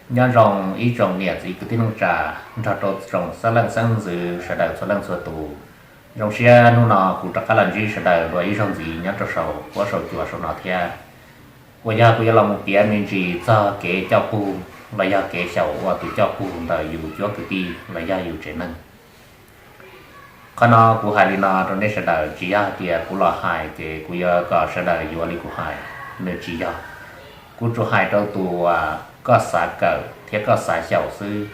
Nyob zoo ib tsoom niam txiv kwv tij neej tsa nrog rau tsoom xeeb leej xeeb ntxwv sawv daws txhua leej txhua tus. Zoo siab hnub no kuv rov qab los ntsib sawv daws dua ib zaug ntxiv nyob rau saum huab saum cua saum no thiab, uas yog kuv yuav los mus piav me ntsis txog kev coj pug los yog kev xyaum ua tus coj pug ntawm yus cuab kwv tij los yog yus tsev neeg. Qhov no kuv hais li no rau nej sawv daws, tsis yog hais tias kuv los hais ces kuv yuav kom sawv daws yuav li kuv hais, nws tsis yog. Kuv tsuas hais rau tus uas koj xav kawm thiab koj xav xyaum xwb.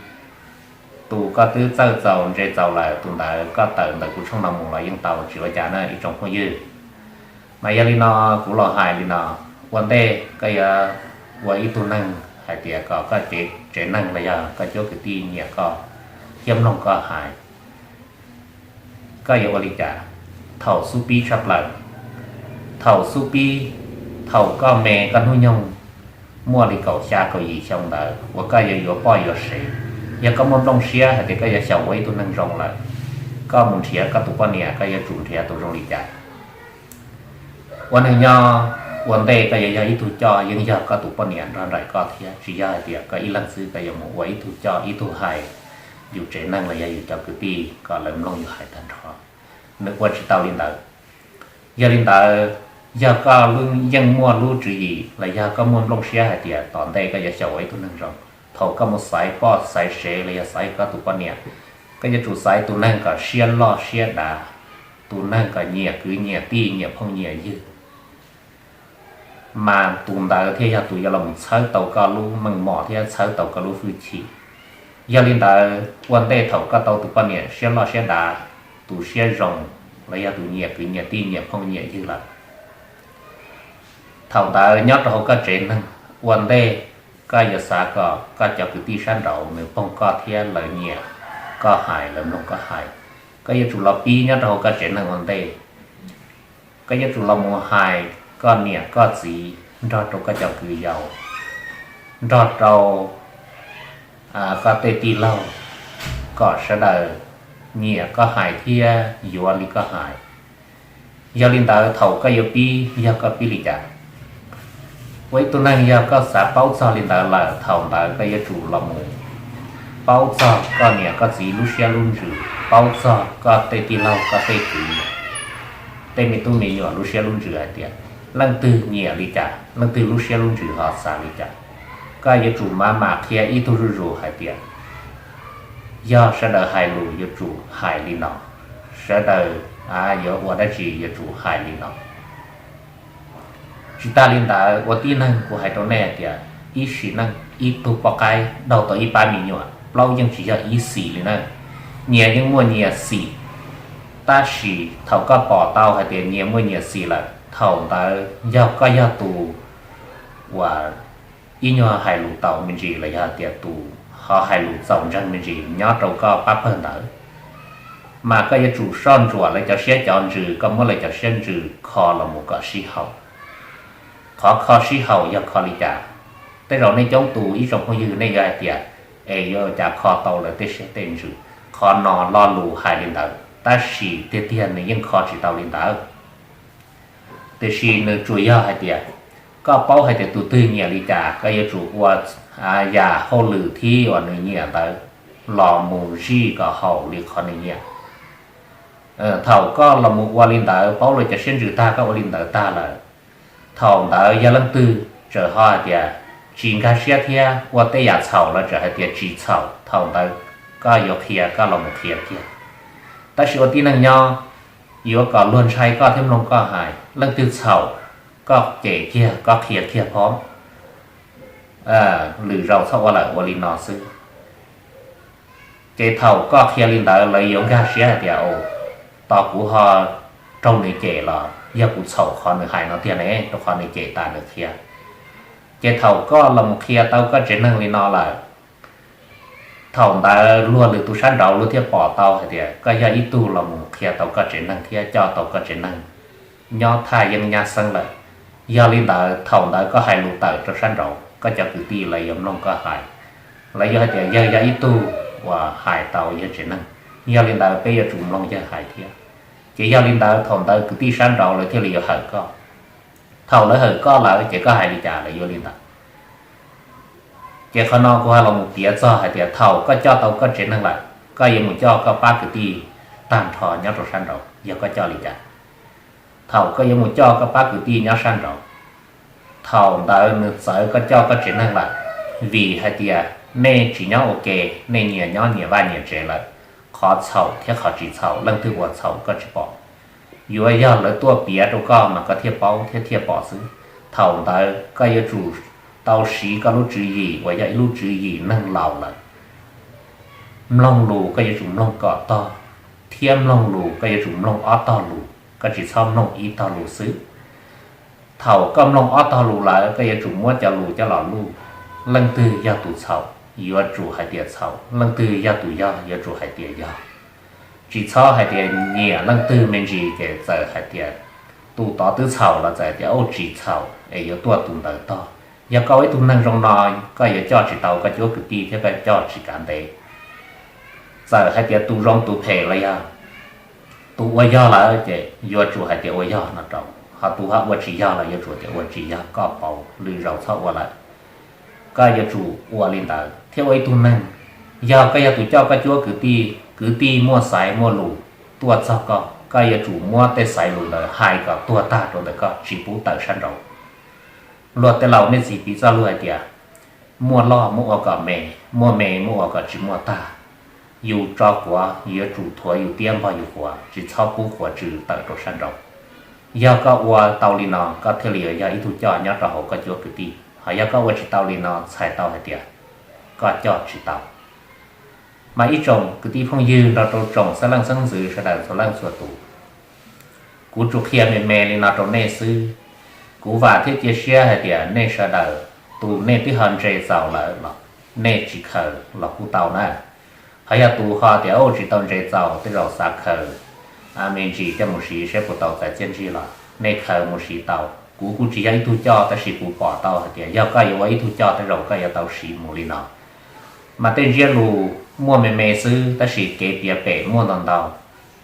Tus koj twb txawj txaus ntse txaus lawm, tus ntawd koj tawm ntawm kuv tshooj no mus los yeej tau, tsis ua cas na ib tsoom phooj ywg. Mas yog li no kuv los hais li no, ua ntej koj yuav ua ib tug neeg hais tias kom koj tsev neeg los yog koj cuab kwv tij nyiam koj thiab mloog koj hais, koj yuav ua li cas? Thaum xub pib tshaj plaws, thaum xub pib, thaum koj me koj hnub nyoog muaj li kaum xya kaum yim xyoo ntawd uas koj yuav yuav poj yuav sev, yog koj muaj nplooj siab hais tias koj yuav xyaum ua ib tug neeg zoo lawm, koj mus nrhiav koj tus poj niam koj yuav tsum nrhiav tus zoo li cas? Ua neeg nyob ua ntej koj yuav yog ib tug coj yeej yog koj tus poj niam nrog nraim koj thiab, tsis yog hais tias koj ib leeg xwb, koj yuav mus ua ib tug coj ib tug hais yus tsev neeg los yog yus cov kwv tij kom lawv mloog yus hais tag nrho, nws ua tsis tau li ntawd. Yog li ntawd, yog koj yeej muaj lub tswv yim los yog koj muaj nplooj siab hais tias tom ntej koj yuav xyaum ua ib tug neeg zoo, thaum koj mus xaiv poj xaiv sev los yog xaiv koj tus poj niam, koj yuav tsum xaiv tus neeg kom siab loj siab dav, tus neeg kom nyiam kwv nyiam tij nyiam phooj nyiam ywg. Mas tus ntawd thiaj yog tus yuav los txhawb tau koj lub meej mom thiab txhawb tau koj lub hwj chim. Yog li ntawd, ua ntej thaum koj tau tus poj niam siab loj siab dav, tus siab zoo, los yog tus nyiam kwv nyiam tij nyiam phooj nyiam ywg lawm, thaum ntawd nyob rau hauv koj tsev neeg, ua ntej koj yuav xav kom koj cov kwv tij sab nraud nws pog koj thiab lawv nyiam koj hais, lawv mloog koj hais. Koj yuav tsum los pib nyob rau hauv koj tsev neeg ua ntej. Koj yuav tsum los mus hais koj niam koj txiv, nrog rau koj cov kwv yau, nrog rau koj tej tij laug, kom sawv daws nyiam koj hais thiab yuav li koj hais. Yog li ntawd, thaum koj yuav pib, yog koj pib li cas? Ua ib tug neeg yog koj xav paub txog li ntawd lawm, thaum ntawd koj yuav tsum los mus paub txog koj niam koj txiv lub siab lub ntsws, paub txog koj tej tij laug koj tej kwv, tej me tub me nyuam lub siab lub ntsws hais tias leej twg nyiam li cas, leej twg lub siab lub ntsws ho xav li cas. Koj yuav tsum mam mam qhia ib tug zuj zus hais tias yog sawv daws hais lus yuav tsum hais li no, sawv daws yuav ua dab tsi yuav tsum hais li no. Tsis tas li ntawd, ua tib neeg kuv hais rau nej hais tias ib sim neej ib tug poj qaib daug tau ib pab me nyuam, plaub yeej tsis yog ib xim li na. Nyias yeej muaj nyias xim, tab sis thaum koj pom tau hais tias nyias muaj nyias xim lawm, thaum ntawd yog koj yog tus uas ib nyuag hais lus tau me ntsis los yog tias tus ho hais lus txaus ntseeg me ntsis nyob rau koj pab pawg ntawd, mas koj yuav tsum soj ntsuam lawv cov siab cov ntsws, koj muab lawv cov siab ntsws kho los mus kom sib haum. Qhov kho sib haum yog kho li cas? Tej zaum nej coob tus ib tsoom phooj ywg nej yuav hais tias, es yuav ua cas kho tau lawv tej siab tej ntsws? Qhov no lo lus hais li ntawd, tab sis tiag tiag nws yeej kho tsis tau li ntawd. Tiam sis nws tsuas yog hais tias koj paub hais tias tus twg nyiam li cas, koj yuav tsum ua yam hauj lwm thib uas nws nyiam ntawd los mus zij kom haum li qhov nws nyiam. Thaum koj los mus ua li ntawd, paub lawv cov siab ntsws tag, koj ua li ntawd tag lawm, thaum ntawd yog leej twg txawm ho hais tias tsis nkag siab thiab ua tej yam txhaum los txawm hais tias tsis txhaum, thaum ntawd koj yuav qhia koj los mus qhia kiag. Tab sis ua tib neeg nyob, yuav kom luag ntshai koj thiab mloog koj hais, leej twg txhaum koj cem kiag, koj qhia kiag phob. Lwm zaus txhob ua lawm, ua li no xwb. Ces thaum koj qhia li ntawd lawv yuav nkag siab hais tias, tos kuv ho raug nws cem los yog kuv txhaum qhov nws hais no tiag ne, rau qhov nws cem tas nws qhia. Ces thaum koj los mus qhia tau koj tsev neeg li no lawm, thaum ntawd luag lwm tus sab nraud luag thiaj pom tau hais tias koj yog ib tug los mus qhia tau koj tsev neeg thiab coj tau koj tsev neeg nyob thaj yeeb nyab xeeb lawm. Yog li ntawd thaum ntawd koj hais lus tawm rau sab nraud, koj cov kwv tij lawv yuav mloog koj hais, lawv yuav hais tias yawg yog ib tug uas hais tau yawg tsev neeg. Yog li ntawd peb yuav tsum mloog yawg hais thiab. Ces yog li ntawd thaum ntawd kwv tij sab nraud lawv thiaj li yuav hawm koj. Thaum lawv hawm koj lawm ces koj hais li cas lawv yuav li ntawd. Ces qhov no kuv ho los mus piav txog hais tias thaum koj coj tau koj tsev neeg lawm, koj yuav mus coj koj pab kwv tij tag nrho nyob rau sab nraud yog koj coj li cas. Thaum koj yuav mus coj koj pab kwv tij nyob sab nraud, thaum ntawd nws txawv koj coj koj tsev neeg lawm, vim hais tias nej tsis nyob ua ke, nej nyias nyob nyias vaj nyias tsev lawm, qhov txhaum thiab qhov tsis txhaum leej twg ua txhaum koj tsis pom. Yuav yog lawv tuaj piav rau koj mas koj thiaj paub thiab thiaj pom xwb. Thaum ntawd koj yuav tsum tau siv koj lub tswv yim uas yog ib lub tswv yim neeg laus lawm. Mloog lus koj yuav tsum mloog kom tog, thiab mloog lus koj yuav tsum mloog ob tog lus, koj tsis txhob mloog ib tog lus xwb. Thaum koj mloog ob tog lus lawm koj yuav tsum muab cov lus coj los luj. Leej twg yog tus txhaum yuav tsum hais tias txhaum, leej twg yog tus yog yuav tsum hais tias yog. Tsis txhob hais tias nyiam leej twg me ntsis ces txawm hais tias tus tod twb txhaum los txawm hais tias ua tsis txhaum es yuav tuaj tus ntawd tog. Yog koj ua ib tug neeg zoo no, koj yuav coj tsis tau koj cuab kwv tij thiab koj coj tsis kav ntev. Txawm hais tias tus zoo tus phem los yog tus ua yog lawm ces yuav tsum hais tias ua yog no rau, ho tus ho ua tsis yog los yuav tsum tias ua tsis yog, koj pauv lwm zaus txhob ua lawm. Koj yuav tsum ua li ntawd thiab ua ib tug neeg. Yog koj yog tus coj koj cuab kwv tij, kwv tij muaj xaiv muaj lus tuaj txog koj, koj yuav tsum muab tej xaiv lus ntawd hais kom tuag tag rau ntawm koj tsis pub tawm sab nraud. Luag tej laus nej txiv piv txoj lus hais tias muaj loj muab ua kom me, muaj me muab ua kom tsis muaj tag. Yus tso quav yuav tsum thuav yus tiab npog yus quav, tsis txhob pub quav tsw tawm rau sab nraud. Yog koj ua tau li no koj thiaj li yog ib tug coj nyob rau hauv koj cuab kwv tij, ho yog koj ua tsis tau li no txhais tau hais tias koj coj tsis tau. Mas ib tsoom kwv tij phooj ywg nrog rau tsoom xeeb leej xeeb ntxwv sawv daws txhua leej txhua tus, kuv tsuas qhia me me li no rau nej xwb. Kuv vam thiab cia siab hais tias nej sawv daws, tus nej twb ho ntse txaus lawm los nej tsis khaws los kuj tau na. Ho yog tus ho tias ua tsis tau ntse txaus, tej zaum xav khaws me ntsis coj mus siv saib puas tau txais txiaj ntsig los nej khaws mus siv tau. Kuv kuj tsis yog ib tug coj tab sis kuv pom tau hais tias yog koj yuav ua ib tug coj tej zaum koj yuav tau siv mus li no. Mas tej ntsiab lus muaj me me xwb tab sis kev piav pem muaj ntau ntau,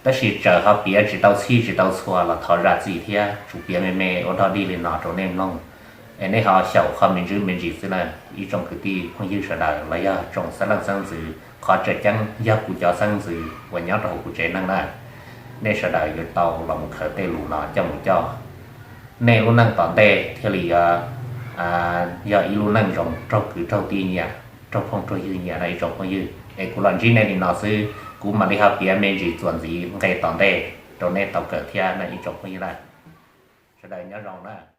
tab sis txawm ho piav tsis tau txhij tsis tau txhua los thov zam txim thiab, tsuas piav me me ua dog dig li no rau nej mloog es nej ho xyaum qhov me ntsis me ntsis xwb na. Ib tsoom kwv tij phooj ywg sawv daws los yog tsoom xeeb leej xeeb ntxwv, qhov tseem ceeb yog kuv cov xeeb ntxwv uas nyob rau hauv kuv tsev neeg na, nej sawv daws yuav tau los mus khaws tej lus no coj mus coj. Nej lub neej tom ntej thiaj li yuav yog ib lub neej zoo raug kwv raug tij nyiam, raug phooj raug ywg nyiam no ib tsoom phooj ywg. Es kuv los ntsib nej li no xwb, kuv mam li ho piav me ntsis txuas ntxiv nqe tom ntej rau nej tau kawm thiab na ib tsoom phooj ywg na. Sawv daws nyob zoo na.